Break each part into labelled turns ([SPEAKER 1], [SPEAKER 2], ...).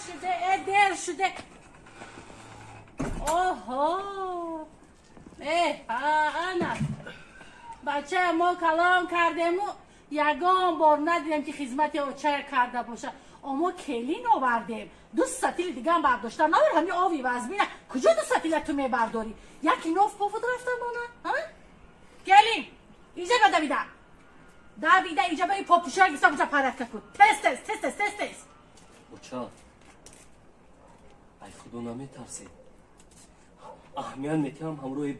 [SPEAKER 1] шуде, дер шуде. Оҳо, ана бачая мо калон кардему, ягон бор надидем, ки хизмати очая карда боша. Омо келин овардем, ду сатили дигам бардошта навор. Ҳами ови вазмина куҷо ду сатила ту мебардорӣ? Яки ноф пофуд рафта мона. Келин иҷа ба давида давида, иҷа ба и попушак гиста, уҷа парака кун. Тез, тез, тез, тез, тез, тез.
[SPEAKER 2] Оча, ай худо наметарсед? Аҳамият метиҳам, ҳамроҳи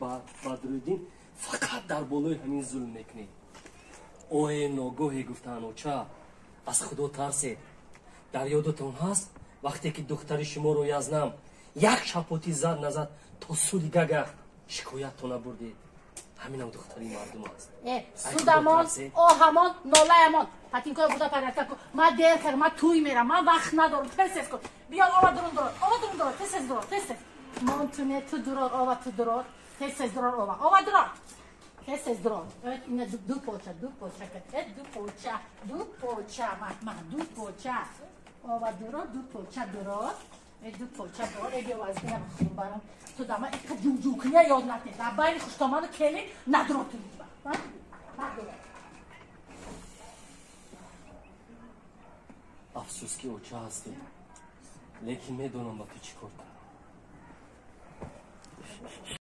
[SPEAKER 2] Бадруддин фақат дар болои ҳамин зулм мекунед. Ое ногоҳе гуфтаан, оча, аз худо тарсед. Дар ёдатон ҳаст, вақте ки духтари шуморо язнам як шапоти зад назад, то суди гага шикояттона бурдед? Ҳаминам духтари мардум аст.
[SPEAKER 1] Судамон, оҳамон, нолаямон. Патинкоя буда парятка кун. Ман дер кардам, ман туй мерам, ман вақт надорам. Тез, тез кун. Биёр, ова дурун дурор, ова дурун дурор. Тез, тез дурор, тез, тез. Мон туне ту дурор, ова ту дурор. Тез, тез дурор, ова, ова дурор, тез, тез дурор. Ина ду поча, ду поча, ду поча, ду поча, ма ду поча. Ова дурор, ду поча дурор, ду поча дурор. Биё, аз бина барам ту дама ика ҷугҷугкуня ёд натед. Дар байни хуштоману келин надурор ту надурор.
[SPEAKER 2] Афсӯс, ки оча ҳастем, лекин медонам ба ту чӣ кор кунам.